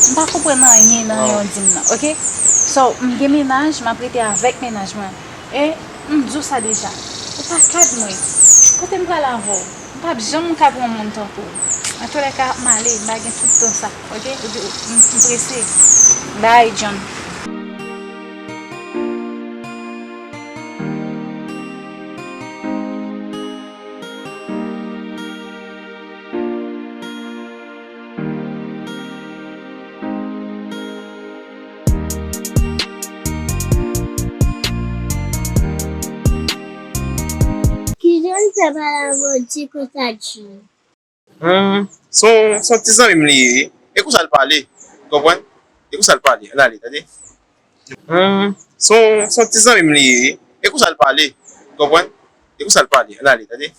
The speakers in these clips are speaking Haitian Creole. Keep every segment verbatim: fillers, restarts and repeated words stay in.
M pa konprann anyen nan yon di m nan, oke? So, m gen mennaj, m ap rete avèk mennaj mwen. E m di w sa deja. Ou pa kad mwen. Kote m pral avè w? M p ap janm ka pran moun tankou w. Antouka, m ale, m pa gen tout tan sa, oke? Epi, m, m prese. Bye, John. Kijan l fè pale avè w di konsa, Jimmy? Hum, se yon, se yon ti zanmi m li ye. E konsa l pale, konprann? E konsa l pale, ann ale, tande. Hum, se yon, se yon ti zanmi m li ye. E konsa l pale, konprann? E konsa l pale, ann ale, tande.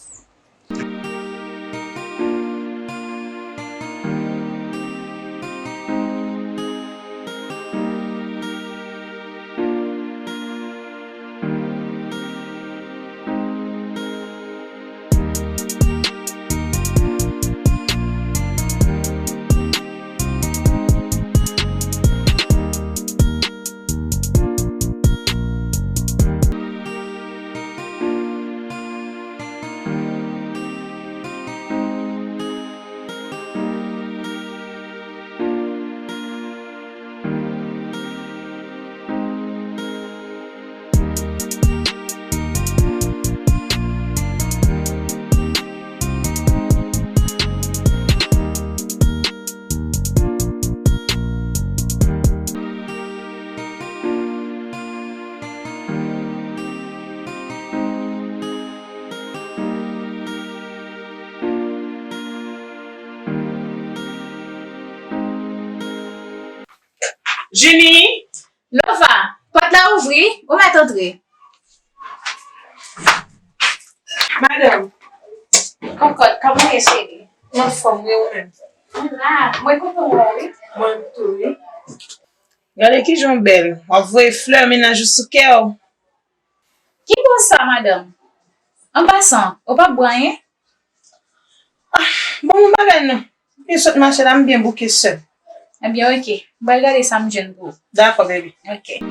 Junie, Lova, pòt la ouvri, ou mèt antre. Madanm. Kòkòt, kòman w ye, cheri? M anfòm, wi, ou menm? M la, mwen kontan wè w, wi. Mwen tou, wi. Gade kijan w bèl. W ap voye flè mennaj ou sou kè w. Ki bon sa, madanm? An pasan, ou p ap bwè anyen? Ah, bon, bon bagay non. M byen sot mache la, m byen bouke sèl. Ebyen, oke. M pral gade sa m jwenn pou ou. Dakò, baby. Oke.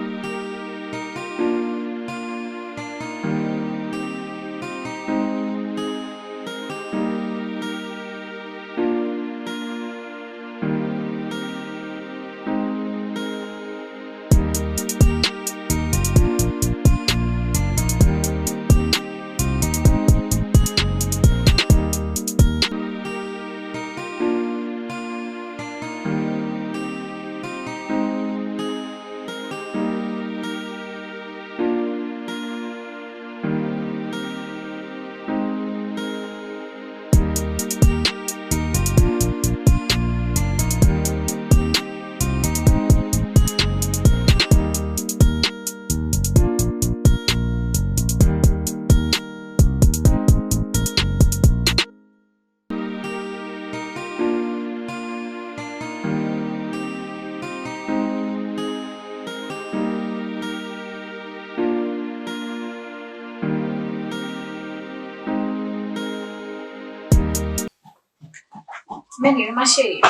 Mennen, ma chérie.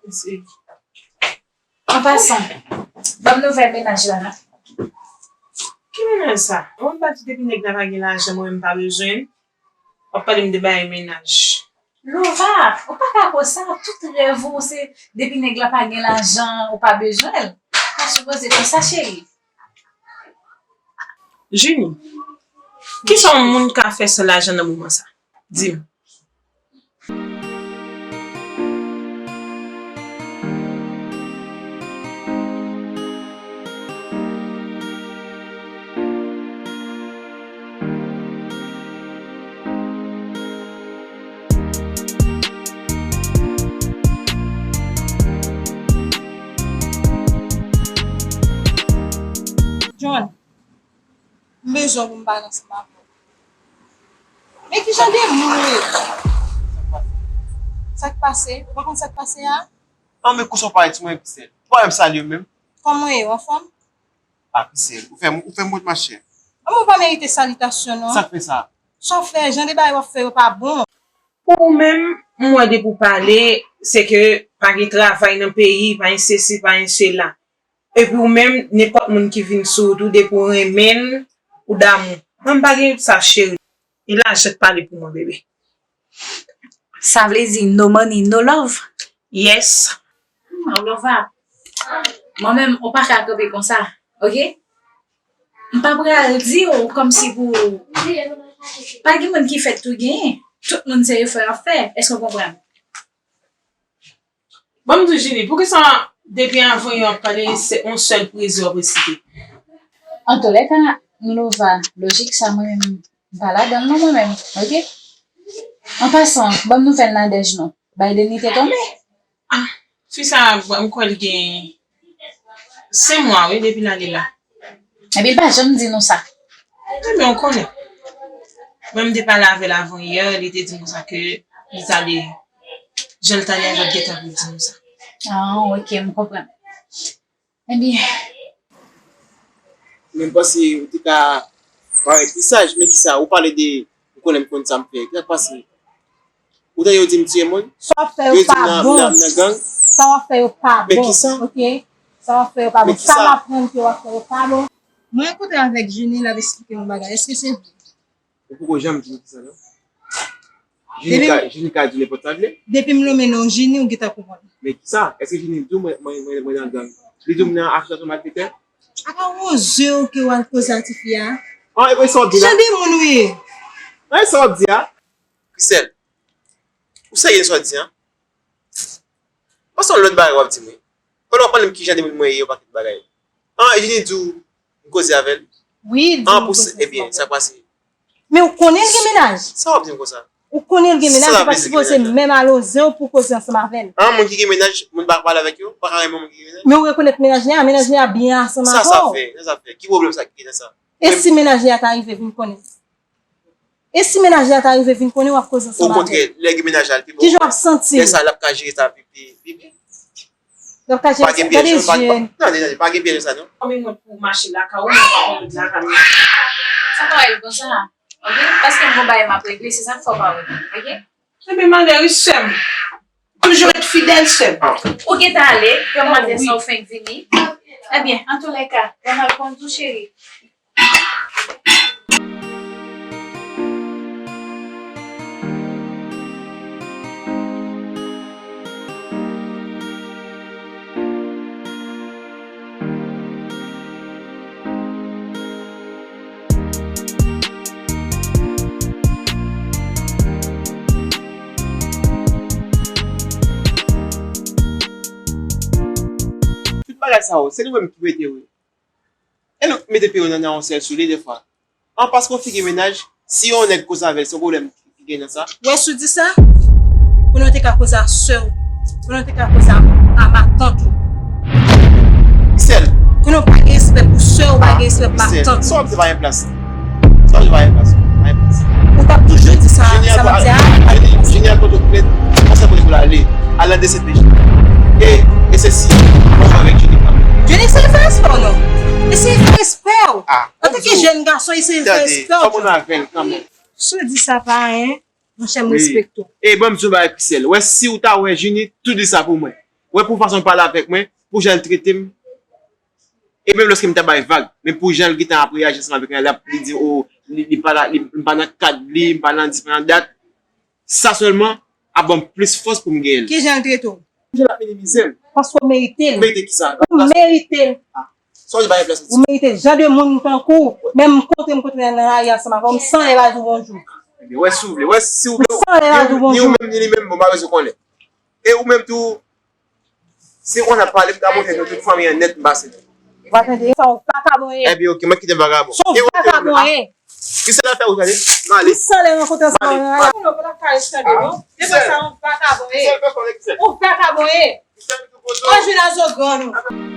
Mèsi. An pasan, ban m nouvèl mennaj la non. Ki mennaj sa? Mwen pa di depi nèg la pa gen lajan, mwen menm pa bezwen l. W ap pale m de bagay mennaj. Lova, ou pa ka konsa, tout rèv ou se depi nèg la pa gen lajan, ou pa bezwen l. Pa sipoze konsa, cheri. Junie, kisa yon moun ka fè san lajan nan moman sa? Di m. John, m bezwen w pou m pale ansanm avè w. Men ki jan de moun ou ye? Sa k pase? Ou pa konn sa k pase a? An, men kousa w parèt sou mwen, Christelle? Ou pa menm salye m menm? Kòman w ye? Ou anfòm? A, Christelle, ou fè m, ou fè m wont, machè. An, men ou pa merite salitasyon non. Sa k fè sa? Sa w fè, jan de bagay w ap fè yo pa bon. Pou ou menm, m wè depi w pale, se ke pa gen travay nan peyi, pa gen sesi, pa gen sela. Epi ou menm, nenpòt moun ki vin sou wout ou, depi w renmen l, ou damou. Mwen, m pa gen sa, cheri. E lajan k pale pou mwen, bebe. Sa vle di no money, no love? Yes. Hmm, Lova, mwen menm, ou pa ka kanpe konsa, oke? M pa pral di w kòmsi pou, pa gen moun ki fèt tou genyen. Tout moun se efò y ap fè. Èske w konprann? Ban m di w, Julie, poukisa depi avan yè w ap pale, se yon sèl prezi w ap resite? Antoulèka, Lova, lojik sa mwen menm, m pa ladan l non mwen menm, oke? An pasan, ban m nouvèl Nadège non. Biden li te tonbe? Ah, fi sa, m kwè li gen senk mwa, wi, depi l ale la. Epi l pa janm di nou sa. Ebyen, ou konnen. Mwen, m te pale avè l avan yè, li te di m konsa ke li t ale, jan l t ale avè l gentan pou l di nou sa. Ah, oke, m konprann. Ebyen. Men m panse ou te ka parèt pi saj, men kisa, ou pale de, ou konnen m konn sa m fè. Kisa k pase? Ou tande yo di m tiye moun? Sa w ap fè yo pa bon. Yo di m nan, nan, nan gang. Sa w ap fè yo pa bon. Men kisa? Oke? Sa w ap fè yo pa bon. Sa m aprann ke w ap fè yo pa bon. Mwen rankontre avèk Junie, l ap eksplike m yon bagay. Èske se vre? Ou poko janm di m kisa, non? Junie ka, Junie ka di nenpòt sa l vle. Depi m lonmen non Junie, ou gentan konprann. Men kisa? Èske Junie di w mwen, mwen, mwen, mwen nan gang? Li di w m nan asosyasyon malfetè? Apa wozo ke w al koze a tifi a? An, e sa w ap di la? Jan de moun ou ye? An, e sa w ap di a? Christelle, ou serye nan sa w ap di a? Paske yon lòt bagay w ap di m wi. Fò w ap pale m kijan de moun mwen ye, yon pakèt bagay. An, Eugenie di w m koze avè l? Wi, l di m koze ansanm avè l. An, pou se, ebyen, sa k pase? Men ou konnen l gen mennaj. Sa w ap di m konsa? Ou konnen l gen mennaj, ou pa sipoze menm ale oze w pou koze ansanm avè l. An, moun ki gen mennaj, moun pa ka pale avèk yo, pa ka renmen moun ki gen mennaj. Men ou rekonèt mennaj li a, mennaj li a byen ansanm avè w. Sa sa fè? Sa sa fè? Ki pwoblèm sa ki gen nan sa? E si mennaj li a ta rive vin konnen? E si mennaj la ta rive vin konnen w ap koze ansanm avè l? Okontrè, lè gen mennaj la, l pi bon. Kijan w ap santi w? Lè sa, l ap ka jere sa pi, pi, pi byen. L ap ka jere sa? Tande jèn. Tande, tande, pa gen pyès nan sa, non. Fanmi mwen pou mache lakay ou, mwen pa konn lòt lakay mwen. Sa pa rele konsa, oke? Paske m gon bagay m ap regle, se sa k fè w pa wè m, oke? Ebyen, malere, sè m. Toujou ret fidèl, sè m. Ou gentan ale, granmadmwazèl sa ou fenk vini. Ebyen, antoulèka, granma konn tou, cheri. Tout bagay sa yo, se nou menm ki mete yo. E nou mete pye nou nan, nan yon sèl soulye defwa. An, paske w figi mennaj, si yon nèg koze avè l, se yon pwoblèm ki gen nan sa. Wè, si w di sa, konnen w te ka koze a sè w, konnen w te ka koze a, a matant ou. Christelle. Konnen w pa gen respè pou sè w, pa gen respè pou matant ou. Sa w ap di pa gen plas. Sa w ap di pa gen plas. Pa gen plas. Ou t ap toujou di sa, sa m ap di a. Junior, Junior, kote w prèt, pa sa kote pou l ale. Al nan D C P J. E, e se si, mwen avèk Jenny kanmenm. Jenny, eseye fè respè w non. Eseye fè respè w. Ah, antanke jèn gason, eseye fè respè w. Tande, fò moun avè l kanmenm. Si w di sa pa anyen, monchè, m respekte w. E ban m di w bagay, Christelle. Wè, si w ta wè Jenny, tou di sa pou mwen. Wè, pou fason l pale avèk mwen, pou jan l trete m. E menm lòske m ta bay vag, men pou jan l gentan ap reyaji ansanm avèk mwen, l ap, li di, o, li, li pa la, li, m pa nan kad li, m pa nan dis, pa nan dat. Sa sèlman ap ban m plis fòs pou m genyen l. Kijan l trete w? Kijan l ap minimize m? Paske w merite l. Merite kisa? Ou merite l. Ah. Sa w di pa gen plas. Ou merite l. Jan de moun tankou w, menm m kontre, m kontre nan lari ansanm avè w, m san lè pa di w bonjou. Ebyen, wè si w vle, wè si w vle. M san lè pa di w bonjou. Ni ou menm, ni li menm, bon, m pa bezwen konnen. E ou menm tou, si w konn ap pale, m ka montre nou tout fanmi an nèt m pase. Ou pa tande? Sa yon vakabon ye. Ebyen, oke, mwen kite m vakabon. Sa yon vakabon ye. Kisa l ap fè ou tande? M ale. M san lè rankontre ansanm avè w. Ou pa ka ret tande, non. Depi sa yon vakabon ye. Yon vakabon ye. Anjou nan zo grann ou.